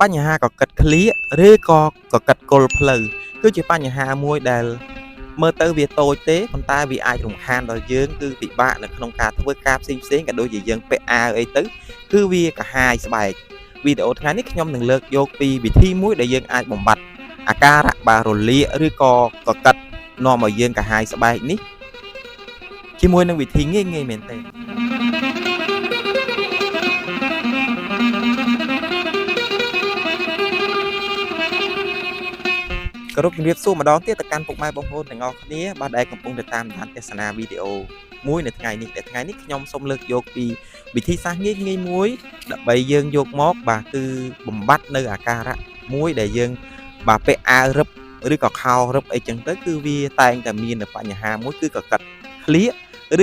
បញ្ហាកកិតក្លៀកឬក៏កកិតគល់ផ្លូវគឺជាបញ្ហាមួយដែលមើលទៅវាតូចទេប៉ុន្តែវាអាចរំខានដល់យើងគឺពិបាកនៅក្នុងការធ្វើការផ្សេងៗក៏ដូចជាយើងពាក់អាវអីទៅគឺវាកាហាយស្បែកវីដេអូថ្ងៃនេះខ្ញុំនឹងលើកយកពីវិធីមួយដែលយើងអាចបំបត្តិអាការៈបាទរលាកឬក៏កកិតនាំឲ្យយើងកាហាយស្បែកនេះជាមួយនឹងវិធីងាយៗមែនទេគោរពជំរាបសួរម្ដងទៀតទៅកាន់ពុកម៉ែបងប្អូនទាំងអស់គ្នាបាទដែលកំពុងតែតាមដានទស្សនាវីដេអូមួយនៅថ្ងៃនេះដែលថ្ងៃនេះខ្ញុំសូមលើកយកពីវិធីសាស្ត្រងាយៗមួយដើម្បីយើងយកមកបាទគឺបំបត្តិនៅអាការៈមួយដែលយើងបាទពាក់អាវរឹបឬក៏ខោរឹបអីចឹងទៅគឺវាតែងតែមាននៅបញ្ហាមួយគឺកកិតក្លៀក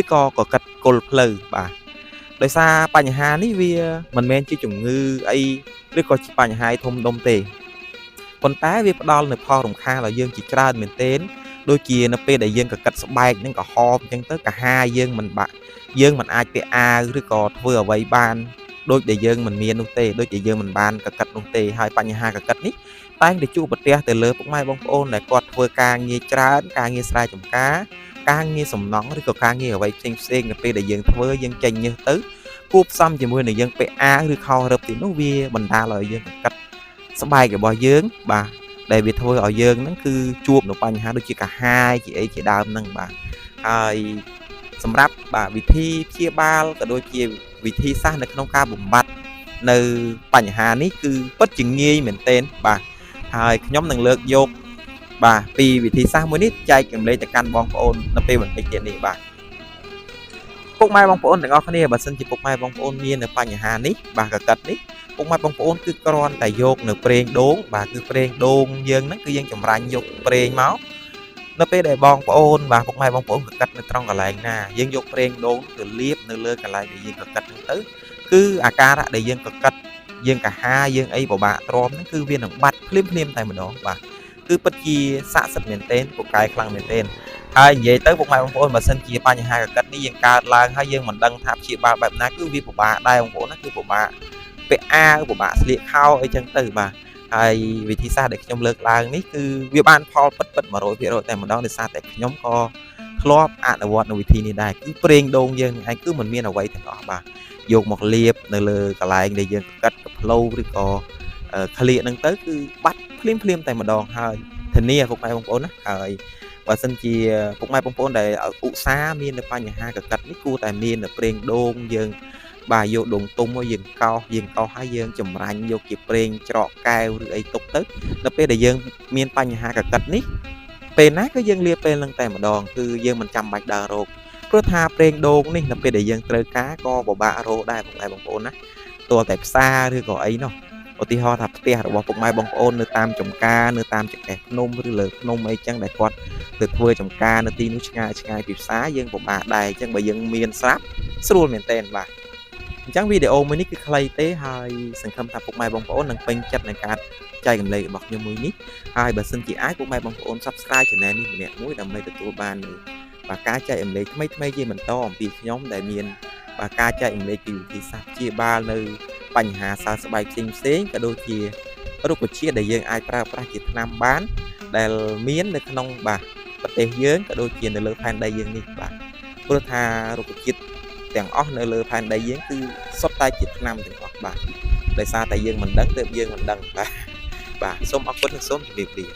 ឬក៏កកិតគល់ផ្លូវបាទដោយសារបញ្ហានេះវាមិនមែនជាជំងឺអីឬក៏ជាបញ្ហាធំដុំទេប៉ុន្តែវាផ្ដល់នូវផលរំខានដល់យើងជាច្រើនមែនទែនដូចជានៅពេលដែលយើងកកិតស្បែកនឹងក្រហមអញ្ចឹងទៅកាហាយយើងមិនបាក់យើងមិនអាចពាក់អាវឬក៏ធ្វើអ្វីបានដូចដែលយើងមិនមាននោះទេដូចដែលយើងមិនបានកកិតនោះទេហើយបញ្ហាកកិតនេះតែងតែជួបប្រទះទៅលើពុកម៉ែបងប្អូនដែលគាត់ធ្វើការងារច្រើនការងារស្រែចម្ការការងារសំណង់ឬក៏ការងារអ្វីផ្សេងៗនៅពេលដែលយើងធ្វើយើងចេញញើសទៅគួបផ្សំជាមួយនឹងយើងពាក់អាវឬខោរឹបទីនោះវាបណ្ដាលឲ្យយើងកកិតស្បែករបស់យើងបាទដែលវាធ្វើឲ្យយើងហ្នឹងគឺជួបនៅបញ្ហាដូចជាកាហាយជាអីជាដើមហ្នឹងបាទហើយសម្រាប់បាទវិធីព្យាបាលក៏ដូចជាវិធីសាស្ត្រនៅក្នុងការបំបត្តិនៅបញ្ហានេះគឺពិតជាងាយមែនទែនបាទហើយខ្ញុំនឹងលើកយកបាទពីវិធីសាស្ត្រមួយនេះចែករំលែកទៅកាន់បងប្អូននៅពេលបន្តិចទៀតនេះបាទពុកម៉ែបងប្អូនទាំងអស់គ្នាបើសិនជាពុកម៉ែបងប្អូនមាននៅបញ្ហានេះបាទកកិតនេះពុកម៉ែបងប្អូនគឺគ្រាន់តែយកនៅប្រេងដូងបាទគឺប្រេងដូងយើងហ្នឹងគឺយើងចម្រាញ់យកប្រេងមកនៅពេលដែលបងប្អូនបាទពុកម៉ែបងប្អូនកកិតនៅត្រង់កន្លែងណាយើងយកប្រេងដូងទៅលាបនៅលើកន្លែងដែលយើងកកិតហ្នឹងទៅគឺអាការៈដែលយើងកកិតយើងកាហាយើងអីពិបាកទ្រាំហ្នឹងគឺវានឹងបាត់ភ្លាមៗតែម្ដងបាទគឺពិតជាស័ក្តិសិទ្ធិមែនទែនពូកែខ្លាំងមែនទែនហើយនិយាយទៅពុកម៉ែបងប្អូនបើសិនជាបញ្ហាកកិតនេះយើងកើតឡើងហើយយើងមិនដឹងថាព្យាបាលបែបណាគឺវាពិបាកដែរបងប្អូនណាគឺពិបាកពាក់អាវពិបាកស្លៀកខោអីចឹងទៅបាទហើយវិធីសាស្ត្រដែលខ្ញុំលើកឡើងនេះគឺវាបានផលពិត100%តែម្ដងដោយសារតែខ្ញុំក៏ធ្លាប់អនុវត្តនៅវិធីនេះដែរគឺប្រេងដូងយើងនឹងឯងគឺមិនមានអ្វីទាំងអស់បាទយកមកលាបនៅលើកន្លែងដែលយើងកកិតកផ្លូវឬក៏ក្លៀកហ្នឹងទៅគឺបាត់ភ្លាមៗតែម្ដងហើយធានាពុកម៉ែបងប្អូនណាហើយបើសិនជាពុកម៉ែបងប្អូនដែលឧស្សាហ៍មាននៅបញ្ហាកកិតនេះគួរតែមាននៅប្រេងដូងយើងបាទយកដូងទុំមកយើងកោសហើយយើងចម្រាញ់យកជាប្រេងច្រកកែវឬអីទុកទៅដល់ពេលដែលយើងមានបញ្ហាកកិតនេះពេលណាគឺយើងលាបពេលហ្នឹងតែម្ដងគឺយើងមិនចាំបាច់ដើររោគព្រោះថាប្រេងដូងនេះនៅពេលដែលយើងត្រូវការក៏ពិបាករកដែរពុកម៉ែបងប្អូនណាទាល់តែផ្សារឬក៏អីនោះឧទាហរណ៍ថាផ្ទះរបស់ពុកម៉ែបងប្អូននៅតាមចំការនៅតាមចង្កេះភ្នំឬលើភ្នំអីចឹងដែលគាត់ទៅធ្វើចំការនៅទីនោះឆ្ងាយពីផ្សារយើងពិបាកដែរអញ្ចឹងបើយើងមានស្រាប់ស្រួលមែនទែនបាទអញ្ចឹងវីដេអូមួយនេះគឺខ្លីទេហើយសង្ឃឹមថាពុកម៉ែបងប្អូននឹងពេញចិត្តនឹងការចែករំលែករបស់ខ្ញុំមួយនេះហើយបើសិនជាអាចពុកម៉ែបងប្អូន Subscribe Channel នេះម្នាក់មួយដើម្បីទទួលបាននូវបាទការចែករំលែកថ្មីៗជាបន្តអំពីខ្ញុំដែលមានបាទការចែករំលែកពីវិធីសាស្ត្រព្យាបាលនៅបញ្ហាសើស្បែកផ្សេងៗក៏ដូចជារុក្ខជាតិដែលយើងអាចប្រើប្រាស់ជាថ្នាំបានដែលមាននៅក្នុងបាទប្រទេសយើងក៏ដូចជានៅលើផែនដីយើងនេះបាទព្រោះថារុក្ខជាតិទាំងអស់នៅលើផែនដីយើងគឺសុទ្ធតែជាថ្នាំទាំងអស់បាទដោយសារតែយើងមិនដឹងទើបយើងមិនដឹងបាទបាទសូមអរគុណនិងសូមជម្រាបលា